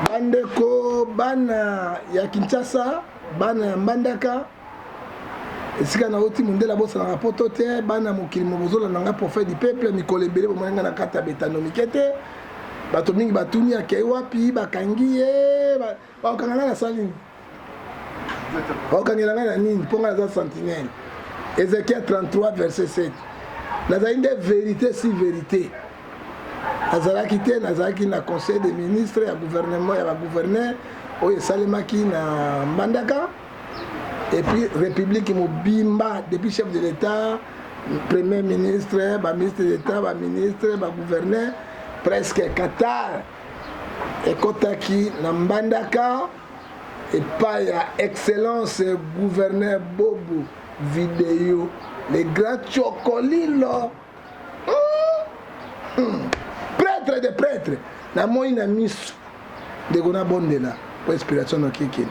Bandeko bana ya Kinshasa, bana ya Mbandaka, esika nauti mondele abosanaka poto te. Bana mokili mo bozolanda nga prophète du peuple, mikolo ebele bomoni nga na kati ya betando mike te. Bato mingi batuni akei wapi, bakangi ye, bakokanga nga na sali nini, bakokangela nga na nini, mpo nga naza sentinelle. Ezekiel 33 verset 7, nazali nde verité si verité. Nazalaki te, nazalaki na conseil des ministres ya gouvernement ya bagouverneur oyo esalemaki na Mbandaka, et puis république mobimba, depuis chef de l'État, premier ministre, baministre d'État, baministre, bagouverneur, presque Qatar ekotaki na Mbandaka epai ya excellence gouverneur Bobo Video, le grand Chokolilo, Prêtre de prêtre. Namoni na miso ndeko, nabondela po inspiration noki ekende.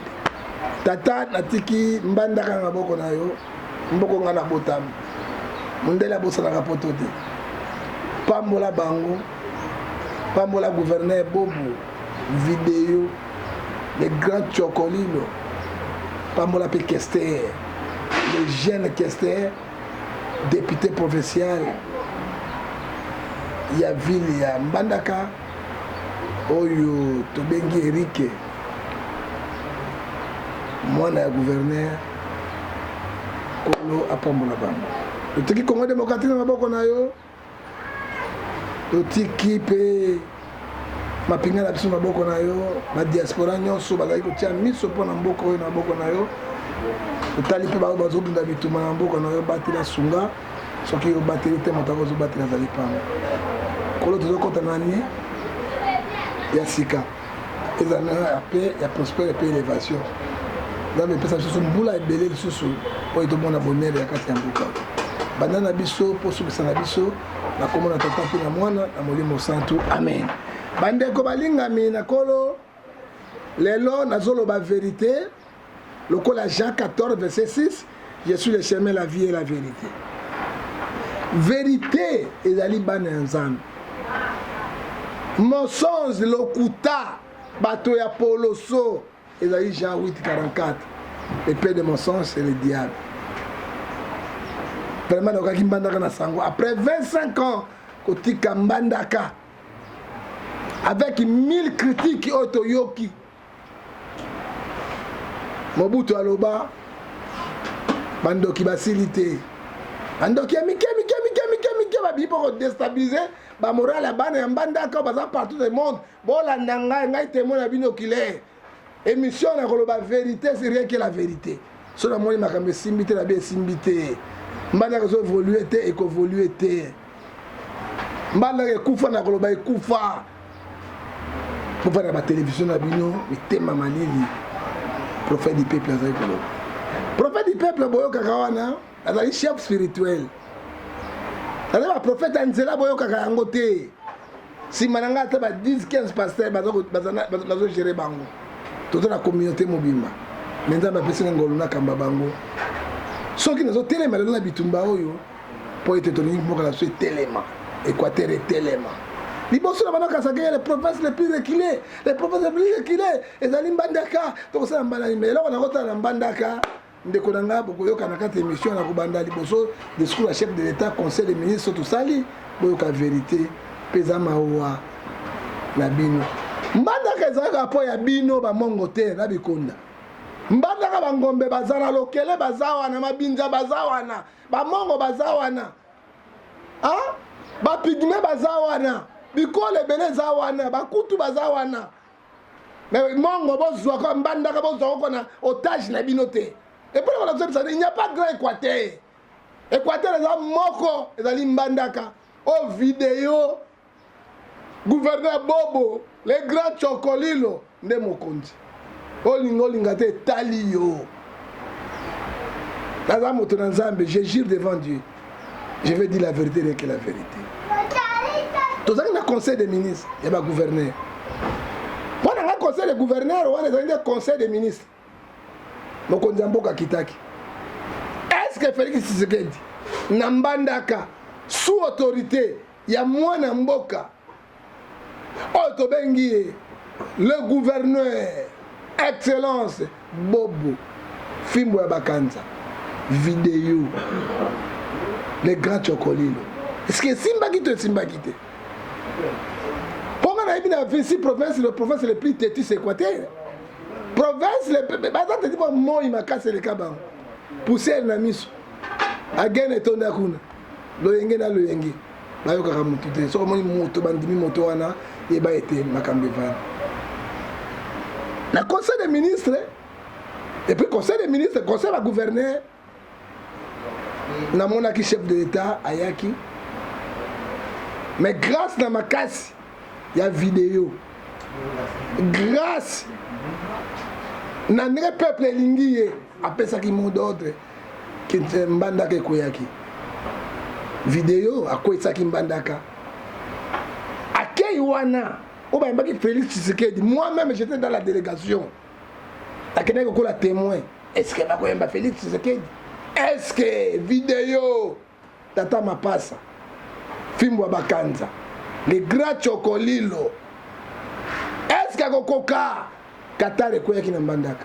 Tata, natiki Mbandaka na maboko na yo, mboko nga nabotami. Mondele abosanaka poto te. Pambola bango, pambola gouverneur Bobo Video, le grand Chokolilo, pambola mpe Kester, le jeune Kester, député provincial ya ville ya Mbandaka oyo tobengi Erike, mwana ya gouverneur. Kolo apambola bango. Totiki Congo démocratique na maboko na yo, totiki mpe mapinga na biso maboko na yo, badiaspora nyonso bazali kotia miso mpo na mboka oyo na maboko na yo. Totali mpe baoyo bazobunda bituma na mboka na yo, batela, sunga. Soki obateli te, moto akozobatela azali pamba. Kolo, tozokɔta nani ya sika, ezala ya paix, ya prospère mpe élévation. Nzambe, epesa biso mbula ebele lisusu oyo tomona bonheur ya kati ya mboka. Banda na biso mpo sukisa na biso na kombo na Tata mpe na Mwana na Molimo Santu, amen. Bandeko balingami na Kolo, lelo nazoloba vérité lokola Jean 14 verset 6: "Je suis le chemin, la vie et la vérité." Vérité ezali bana ya Nzambe, mensonge, lokuta, bato ya poloso ezali Jean 8 44: "Le père de mensonge, c'est le diable." Vraiment, nakokaki Mbandaka na sango après 25 ans kotika Mbandaka avec 1000 critiques oyo toyoki. Mobutu aloba bandoki basili te, bandoki ya mike mike mike mike mike babimi mpo kodéstabiliser bamorale ya bana ya Mbandaka baza partout dans le monde. Bolanda ngai, ngai témoin na bino oculaire. Émission na koloba vérité, c'est rien que la vérité. So namoni makambo esimbi te, nabi esimbi te. Mbandaka ezoévoluer te, ekoévoluer te. Mbandaka ekufa, na koloba ekufa. Bovanda batelevizio na bino, mitema malili. Prophète du peuple azali koloba. Prophète du peuple boyokaka wana azali chef spirituel, azali baprophète ya nzela, boyokaka yango te. Nsima na ngai ata ba 10 15 pasteur bazogérer bango. Toza na communauté mobimba, me Nzambe apesi nga ngolu nakamba bango. Soki nazotelema lelo na bitumba oyo, mpo ete tolingi mboka na biso etelema, Équateur etelema liboso na bana kasaka. Les provinces les plus reculées, les provinces les plus reculées ezali Mbandaka. Tokosala mbanda nini? Eloko nakotala na Mbandaka, ndeko na ngai, bokoyoka na kati émission na kobanda liboso discours ya chef de l'État, conseil des ministres tosali, boyoka vérité. Mpe eza mawa na bino. Mbandaka ezalaka mpo ya bino bamongo te na bikonda. Mbandaka bangombe baza na lokele, baza wana, mabinza baza wana, bamongo baza wana, bapygmées baza wana, bikolo ebele eza wana, bakutu baza wana. Mais mongo bozwaka Mbandaka, bozwaka na otage na bino te. Et puis nakozobisa, il n'y a pas grand Équateur. Équateur eza moko, ezali Mbandaka. Oyo video gouverneur Bobo, le grand Chokolilo nde mokonzi. Olinga olinga te, etali yo. Naza moto na Nzambe, je jure devant Dieu, je vais dire la vérité, rien que la vérité. Tozalaki na conseil des ministres ya bagouverneur. Mpo na ngai, conseil de gouverneur wana ezali nde conseil des ministres. Mokonzi ya mboka akitaki. Est ce que Félix Tshisekedi na Mbandaka, sous autorité ya mwana mboka oyo tobengi ye Le gouverneur excellence Bobo fimbo ya bakanza video le grand chokolilo est-ce que esimbaki to esimbaki te mpo nga nayebi na 26 province le province le plus têtu c'est Équateur province le baza têtu mpo moi makasi eleka bango poussière na miso agene etonda kuna loyenge na loyenge bayokaka motu te soki omoni moto bandimi moto wana yeba ete makambo evandi na conseil des ministres et puis conseil des ministres conseil ba gouverneur namonaki chef de l'état ayaki mais grâce na makasi ya video grâce na ndenge peuple elingi ye apesaki mot d'ordre Mbandaka ekweyaki video akweyisaki Mbandaka akei wana oyo bayambaki Félix Tshisekedi moi-même j'étais dans la délégation akendaki kokola témoin est-ce que bakoyamba Félix Tshisekedi est-ce que video tata mapasa fimbo ya bakanza le grand chokolilo est-ce que akokoka Qatar ekweyaki na Mbandaka.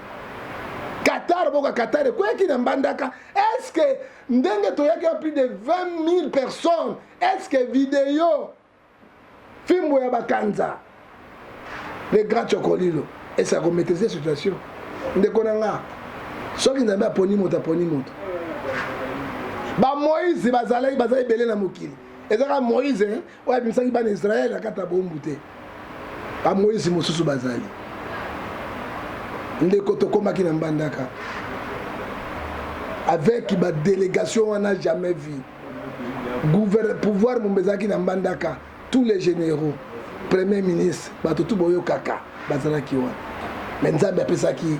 Qatar boka Qatar ekweyaki na Mbandaka. Est-ce que ndenge toyaki ya plus de 20 000 personnes, est-ce que video fimbo ya bakanza le grand chokolilo est-ce ako maîtriser situation? Ndeko na nga soki Nzambe aponi moto aponi moto. Ba Moïse bazalaki baza ebele na mokili. Ezaka Moïse oyo abimisaki bana Israël na kati ya boumbu te. Ba Moïse mosusu bazali. Ndeko tokomaki na Mbandaka avec ba délégation wana jamais vu. Gouver pouvoir mombe ezalaki na Mbandaka tous les généraux, premier ministre, bato tu boyokaka bazalaki wana. Mais Nzambe apesaki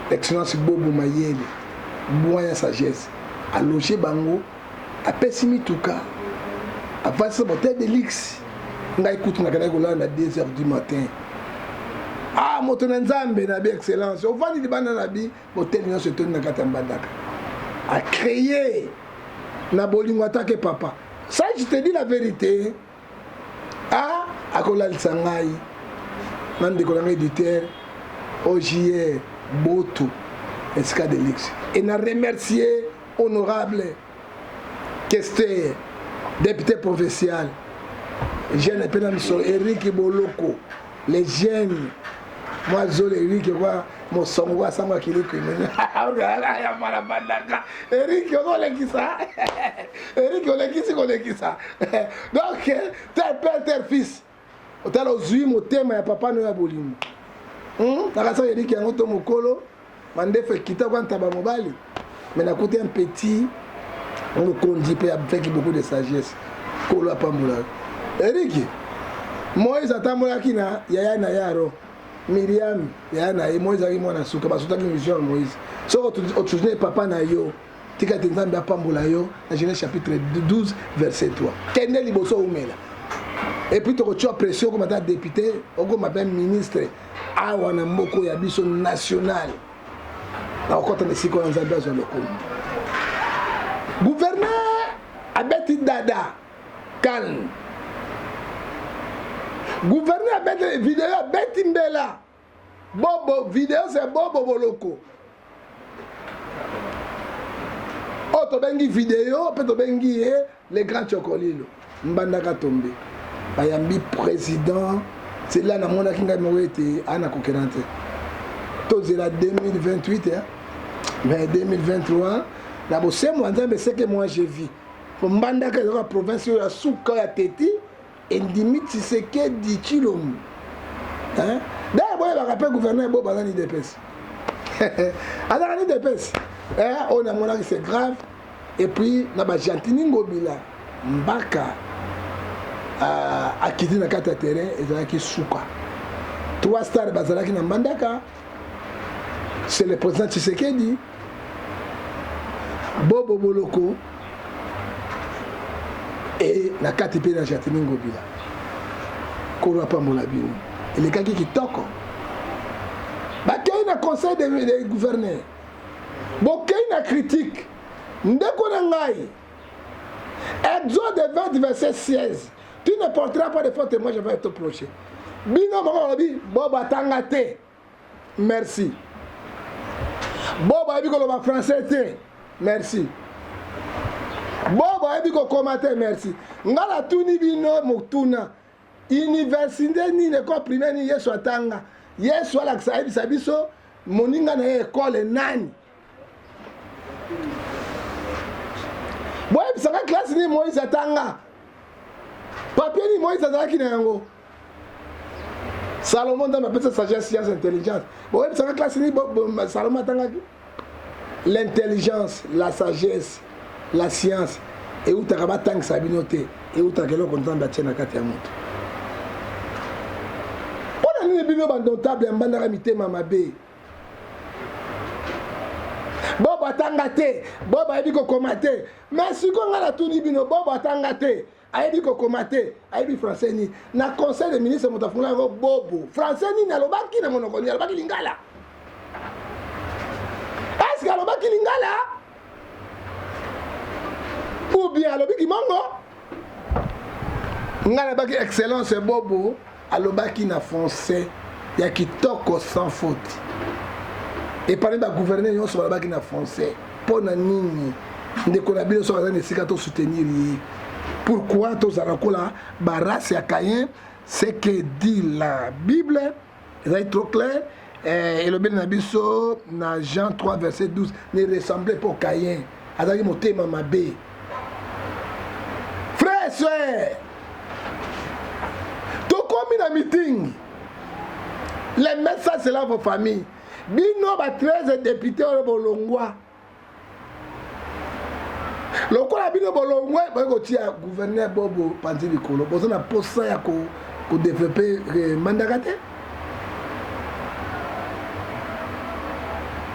excellence Bobo mayele, bwanya sagesse, aloger bango apesi mituka avandisa hotel de luxe ngai kutu nakendaki kolala na 2 heures du matin ah moto na nzambe na bi excellence ovandi libanda na bi hotel nyonso etondi na kati ya mbandaka acreye na bolingo atake papa ça je te dis la vérité ah akolalisa ngai na ndeko na ngai éditeur ogier botu esika de luxe et na remercier honorable Kester, député provincial, jeune mpe na misolo Eric Boloko, les jeunes mwa zolo Eric kwa mosongo kwa sango akiliko imene ya mwana bandaka Eric ozolekisa Eric olekisi kolekisa donc terre père terre fils otala ozwi motema ya papa no ya bolingo hmm? nakasaka Eric yango to mokolo Mandefu ekita kwa ntaba mobali mais nakuti un petit mokonzi mpe avec beaucoup de sagesse kolo apambola yo Eric Moïse atambolaki na yaya na ye Aaron Miriam yaya na ye Moïse azalaki mwana suka basutaki mission ya Moïse soki otusne papa na yo tika ete Nzambe apambola yo na Genèse chapitre 12 verset 3 kende liboso oumela et puis tokotia pression okoma ata député okoma mpe ministre awa na moko ya biso national nakokɔta na esika wana nzambe azwa lokumu gouverneur abeti dada calme gouverneur abeti video abeti mbela bobo video se bobo boloko oyo tobengi video mpe tobengi ye le grand chokolilo mbandaka tombe bayambi président zela namonaki ngai moko ete ana kokenda te tozela 2028 hein? mais 2023 na bosembo ya nzambe seke moi je vis mbandaka ezalaka province oyo ya suka ya teti endimi Tshisekedi Tshilombo hein d'ailleurs boyebaka mpe gouverneur bo baza ni DPS azalaka ni DPS hein oyo namonaki c'est grave et puis na ba Gentini Ngobila Mbaka euh, akiti na kati ya terrain ezalaki suka trois stars bazalaki na Mbandaka c'est le président Tshisekedi Bobo Boloko et na kati mpe na Jatini Ngobila kolo apambola bino elekaki kitoko bakei na conseil de, de gouverneur bokei na critique ndeko na ngai exode 20 verset 16 tu ne porteras pas de faux témoignage avec ton prochain. Bino moko balobi Bobo atanga te. Merci. Bobo ayebi koloba français te. Merci. Bobo ayebi kokoma te. Merci. Nga natuni bino motuna. Université nini école primaire nini Yesu atanga? Yesu alakisa ayebisa biso moninga na ye ekole nani? Boyebisaka classe nini Moïse atanga? Papier nini Moïse azalaki na yango? Salomon nzambe apesa sagesse, science, intelligence. Boyebisaka classe nini Salomon atangaki? L'intelligence, la sagesse, la science eutaka batangisa bino te, eutaka eloko Nzambe atie na kati ya moto. Mpo na nini bino banotable ya mbandaka mitema mabe? Bobo atanga te, Bobo ayebi kokoma te. Mais sikoyo ngai natuni bino, Bobo atanga te, ayebi kokoma te, ayebi français nini? Na conseil des ministres moto afungola yango Bobo. Français nini alobaki na monoko nini? Alobaki lingala. Est-ce que alobaki lingala? Ou bien alobi kimongo? Ngai nabaki excellence Bobo alobaki na français ya kitoko sans faute. Epani ba gouverneur nyonso balobaki na français. Mpo na nini ndeko na bino soki aza na esika to soutenir ye? Pourquoi tozala lokola ba race ya Caïn? Ce que dit la Bible ezali trop clair. Eh, elobeli na biso na Jean 3 verset 12, ne ressemblez pas au Caïn, azalaki motema mabe. Frère, sœur, tokomi na meeting, les messages c'est là vos familles. Bino ba 13 députés oyo bolongwa lokola bino bolongwe boye kotia gouverneur Bobo panzi likolo, boza na posa ya ko kodeveloppe eh, Mbandaka te.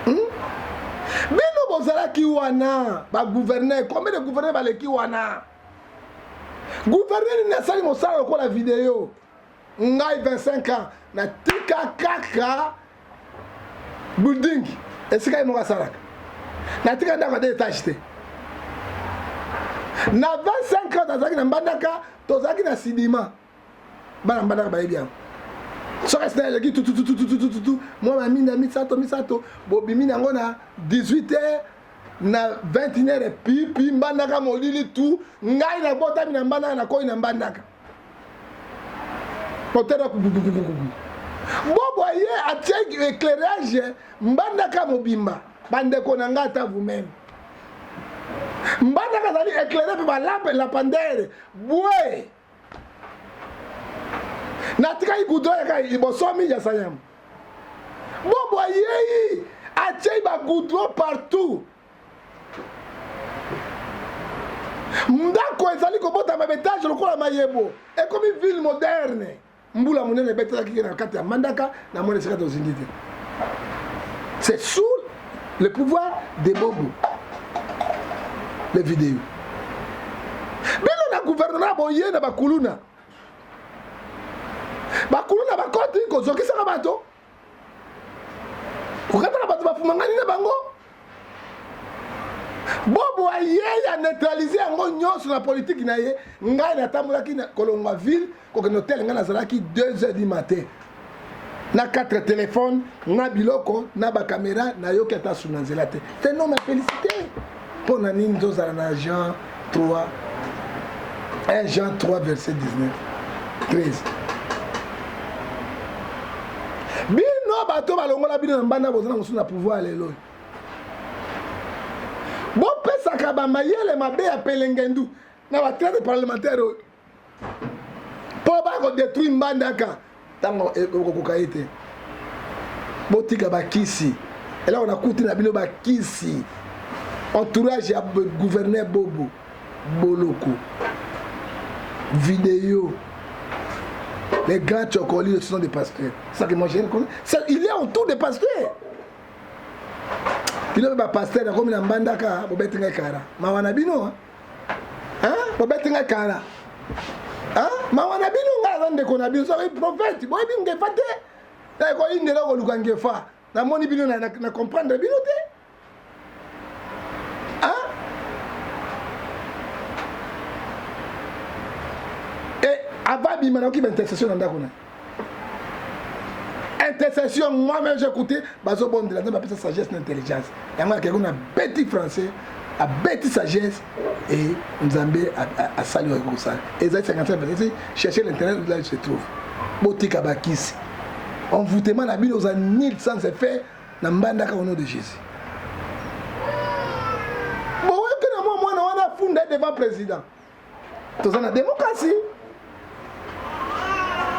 Hmm? Bino bozalaki wana ba gouverneur, combien de gouverneur baleki wana? Gouverneur nini asali mosala lokola video? Ngai 25 ans natika kaka building esika ye moko asalaka, natika ndako ya deux étage te. Na 25 ans nazalaki na Mbandaka, tozalaki na Sidima, bana Mbandaka bayebi yango. Soki esina eleki tututututututu mwa baminda misato misato, bobimi nango na 18 heures na 21 heures pipi Mbandaka molili tu. Ngai nabotami na Mbandaka, nakoyi na Mbandaka. Otala Bobo aye atie éclairage Mbandaka mobimba. Bandeko na ngai, ata vous-même, Mbandaka azali éclairé mpe balampe lapandere bwe. Natikaki goudron yaka bosomi ya sayam. Bobo ayei atiei ba goudron partout. Ndako ezali kobotama betage lokola mayebo, ekomi ville moderne. Mbula monene ebetelaki na kati ya Mbandaka, na moni esika tozingi te. C'est sous le pouvoir de Bobo. Les vidéos. Bino na gouvernement boye na bakuluna. Bakuluna bakoti kozokisaka bato. Kokataka bato bafumangani na bango. Bobo ayei a neutraliser yango nyonso na politiki na ye. Ngai natambolaki na kolongwa ville kokende hotel, ngai nazalaki 2 heures du matin na 4 telefone na biloko na bakamera, nayoki ata su na nzela te. C'est non ma félicité. Mpo na nini tozala na Jean 3 1 Jean 3 verset 19 13? Bino bato balongola bino na mbanda, boza na mosusu na pouvoir lelo. Bopesaka bamayele mabe ya pelengendu na ba 13 parlementaire oyo mpo bakodetruire Mbandaka ntango okokoka ye te. Botika bakisi, eloko nakuti na bino bakisi. Entourage ya gouverneur Bobo Boloko, vidéo, les grands chocolis, ce sont des pasteurs. Ça que moi j'ai il est autour des pasteurs. Bino ba pasteur nakomi na Mbandaka, bobeti ngai kara. Mawa na bino, hein? Bobeti ngai kara. Hein? Mawa na bino, ngai aza ndeko na bino, soki prophète, boyebi ngefa te. Ekoyindela koluka ngefa. Namoni bino na, na, na comprendre bino te. Hein? Et avant bima nayoki ba intercession na ndako na. Intercession, moi-même j'écoutais, bazobondela Nzambe apesa sagesse na intelligence. Yango akei kuna abeti français, abeti sagesse et Nzambe asali oyo kosala. Ezali 55 verset, cherchez l'internet là il se trouve. Botika bakisi. Envoûtement na bino oza nil sans effet na mbandaka au nom de Jésus. Boyoki na mwa mwana wana afunda devant président. Toza na démocratie.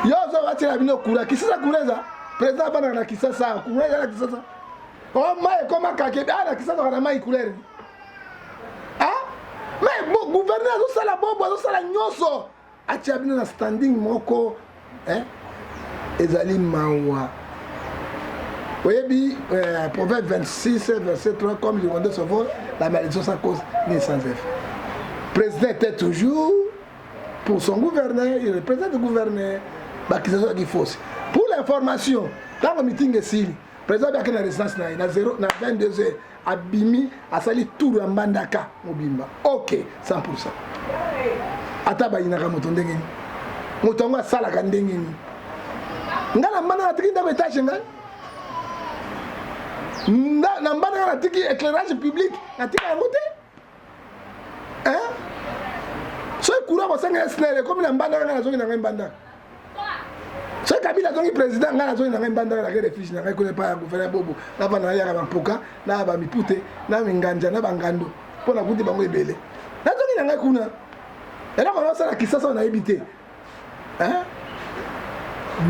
Yo ozo batiela bino courant. Kisasa courant eza? Président avandaka na Kisasa, courant eza na Kisasa. Oh mai ekoma kake, ah na Kisasa na mai couleur. Ah? Mais bon, gouverneur azosala bobo, azosala nyonso. Atia bino na standing moko, hein? Ezali mawa. Oyebi euh, Proverbe 26 verset 3 comme l'hirondelle se vole, la malédiction sans cause ni sans effet. Président était toujours pour son gouverneur, il représente le gouverneur, baccusation qui fausse. Pour l'information, ntango meeting esili, président abiyaki na résidence na ye na 0 na 22 heures abimi asali tour ya Mbandaka mobimba. OK, 100%. Ata bayinaka moto ndenge nini, moto yango asalaka ndenge nini. Ngai na Mbandaka natiki ndako etage, ngai na Mbandaka natiki éclairage public, natika yango te. Hein? Soki courant bosengela SNEL ekomi na Mbandaka, ngai nazongi na ngai Mbandaka. Soki Kabila azongi président, ngai nazongi na ngai Mbandaka, nake refuge na ngai kuna epai ya gouverneur Bobo, navanda nayaka bampoka na bamipute na minganja na bangando mpo nakuti bango ebele. Nazongi na ngai kuna, eloko naosala Kisasa oyo nayebi te. Hein?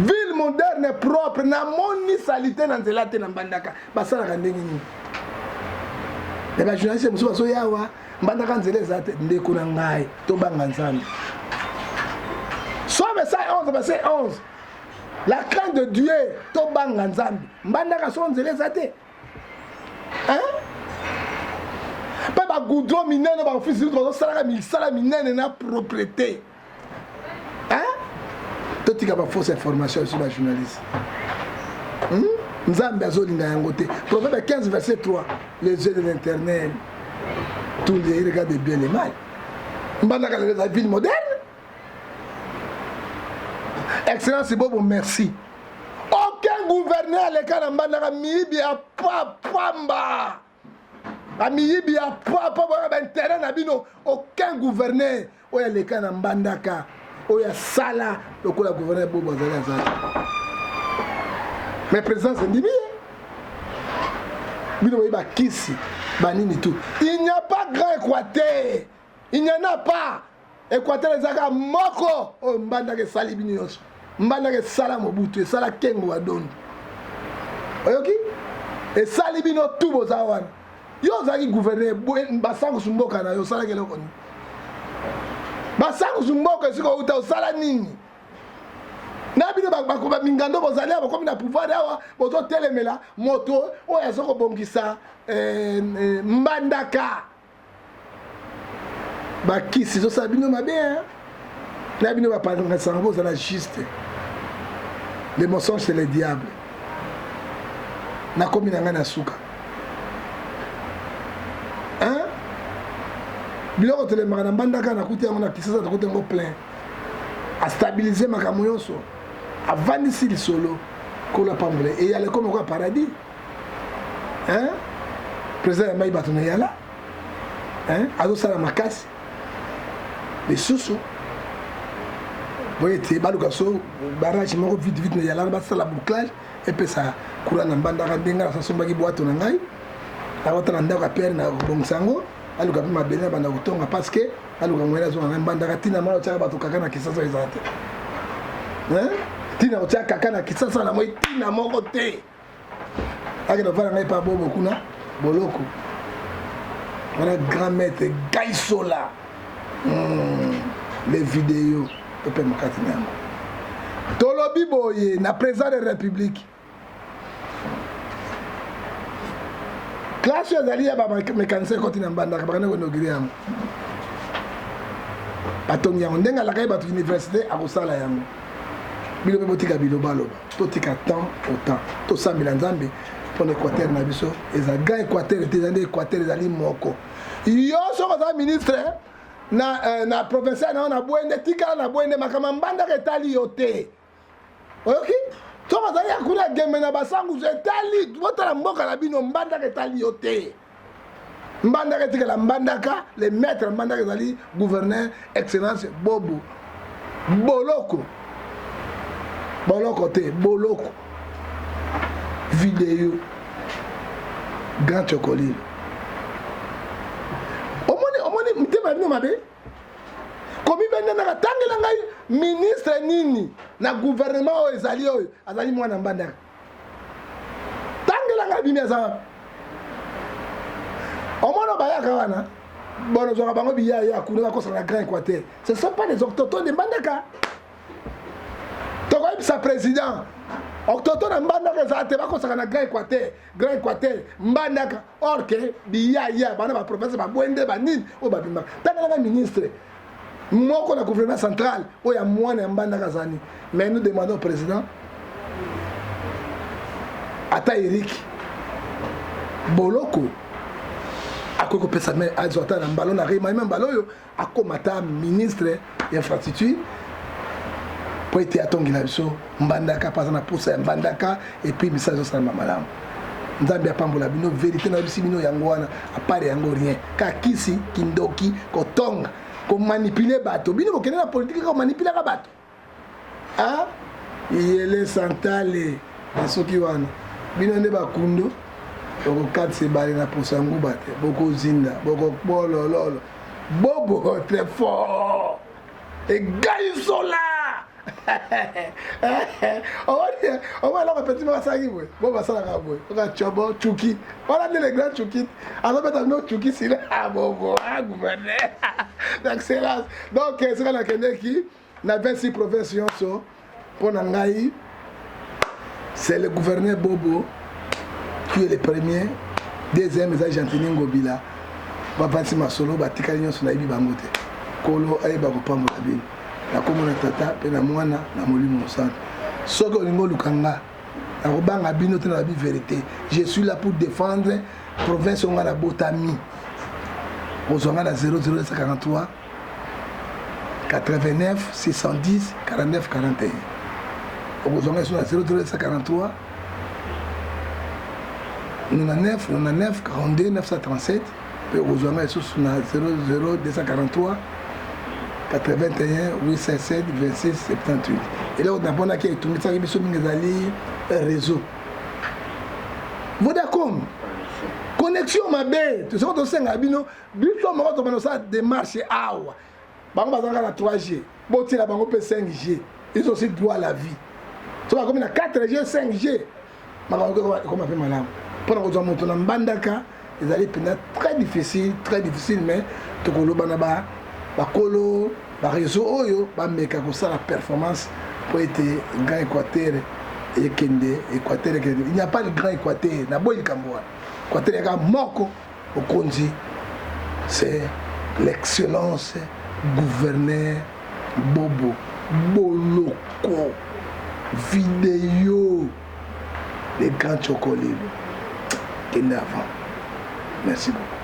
Ville moderne propre, namoni salite na nzela te na Mbandaka. Basalaka ndenge nini? Me bajournaliste mosusu bazoya awa, Mbandaka nzela eza te. Ndeko na ngai, tobanga Nzambe. Psaume 111 verset 11, la crainte de Dieu, tobanga Nzambe. Mbandaka so nzela eza te, hein? Mpe bagoudron minene, baofisi bazosalaka misala minene na propreté, hein? Totika bafausse information biso bajournaliste, Nzambe azolinga yango te. Proverbe 15 verset 3, les yeux de l'Éternel tournent, il regarde bien le mal. Mbandaka lelo eza ville moderne. Excellence Bobo, merci. Aucun gouverneur aleka na Mbandaka. Miyibi ya pamba, bamiyibi ya papa, boyaka baintérêt na bino. Aucun gouverneur oyo aleka na Mbandaka oyo asala lokola gouverneur Bobo azali azali. Mais présidence endimi ye. Bino boyebi bakisi banini tout. Il n'y a pas grand Équateur, il n'y en a pas. Équateur ezalaka moko oyo Mbandaka esali bino nyonso. Mbandaka esala Mobutu, esala Kengo wa Dondo, oyoki, esali bino tu boza wana. Yo ozalaki gouverneur, basangusu mboka na yo, osalaki eloko nini? Basangusu mboka esika outa, osala nini? Na bino bamingando bozali awa, bokomi na pouvoir awa, bozotelemela moto oyo aza kobongisa eh, eh, Mbandaka. Bakisi ezosala bino mabe na bino bapangasanga. Bozala juste, le mensonge, c'est le diable. Nakomi na ngai na suka, hein? Biloko tolemaka na Mbandaka, nakuti yango na Kisasa, nakuti yango plein. Astabilize makambo nyonso, avandisi lisolo kola pambola eyala ekomi lokola paradis, hein? Président ya mai bato na yala, hein? Azosala makasi lisusu boye ete baluka so barrage moko vite vite na yala, basala bouclage, epesa courant na Mbandaka. Ndenge nasasombaki bwato na ngai, nakota na ndako ya pere na kobongisa yango, aluka mpe mabele na banda kotonga, parce que aluka moyen azonga ngai Mbandaka. Ntina mwana otiaka bato kaka na Kisasa ezala te, ntina kotia kaka na Kisasa na moi ntina moko te. Akende ovanda ngai pa Bobo kuna boloko wana, grand maître Gaisola. Les vidéos tope makati na yango. Tolobi boye na président de République, classe oyo ezali ya bamécanicien ekoti na Mbandaka, bakende koinaugurer yango, batongi yango ndenge alakaki bato université akosala yango. Bino mpe botika bilobaloba, totika temps au temps, tosambela Nzambe mpona Équateur na biso. Eza grand Équateur te, eza nde Équateur ezali moko. Yo soki oza ministre na provincial na yo na Bwende, tikala na Bwende. Makambo ya Mbandaka etali yo te, oyoki? To Soki ozali ya kuna gembe na basangusu etali botala mboka na bino mbandaka etali yo te. Mbandaka etikala mbandaka, le maître mbandaka ezali gouverneur excellence Bobo Boloko. Boloko te, Boloko. Video Grand Chokolilo. Omoni omoni motema bino mabe? Komibendendaka tangela ngai ministre nini na gouvernement oyo ezali oyo azali mwana mbandaka. Tangela ngai bimi aza wapi? Omona bayaka wana bon ozwaka bango biyaya kuna bakosaka na Grand Équateur. Ce sont pas des autochtones de Mbandaka. Tokoyebisa président autochtone na Mbandaka ezala te bakosaka na Grand Équateur, Grand Équateur, Mbandaka or que biyaya bana ba province babwende banini oyo babimaka. Tangela ngai ministre moko na gouvernement central oyo ya mwana ya Mbandaka azali. Mais nous demandons au président ata Eric Boloko akoki kopesa me azwa ata na mbalo na remaniement mbalo oyo akoma ata ministre ya infrastructure mpo ete atongela biso Mbandaka mpo aza na posa ya Mbandaka epuis misala ezosalama malamu. Nzambe apambola bino, verite nayebisi bino yango wana, apart yango rien. Kaka kisi, kindoki, kotonga, komanipule bato. Bino bokende na politiki kaka komanipulaka bato. Ah, yele santale esoki wana bino nde bakundo bokokatisa ebale na poso ya nguba te, bokozinda, bokokbolololo bobo très fort egaisola omoni eloko petit moko asalaki boye bo basalaka boye oka cobo cuki wana nde le grand cuki azobeta bino cuki sila bobo gouverneur d'excellence. Donc esika nakendeki na 26 province nyonso mpo na ngai c'est le gouverneur Bobo qui est le premier, deuxième eza Gentiny Ngobila. Bavandisi masolo batikali nyonso nayebi bango te. Kolo ayeba kopambola bino na kombo na tata mpe na mwana na molimo mosantu. Soki olingi oluka nga nakobanga bino te, na babi vérité, je suis là pour défendre province oyo nga nabotami. Ozwa nga na 00243 89 610 49 41, okozwa nga lisusu na 00243 99 99 42 937, mpe okozwa nga lisusu na 00243 81 857 26 78. Eloko naponaki etungisaki biso mingi ezali réseau Vodacom, connexion mabe. Soki tosenga bino biso moko tobanda kosala démarche awa, bango bazalaka na 3G, botiela bango mpe 5G, ils ont aussi droit à la vie. So bakomi na 4G 5G, makambo ekoma mpe malamu. Mpona kozwa moto na Mbandaka ezali mpenza très difficile, très difficile, mais tokoloba na bakolo bareseau oyo bameka kosala performance mpo ete Grand Équateur ekende, Équateur ekende. Il n'y a pas le Grand Équateur, naboyi likambo wana. Équateur yaka moko, okonzi c'est l'excellence gouverneur Bobo Boloko video les grands chocolilo kende avant. Merci beaucoup.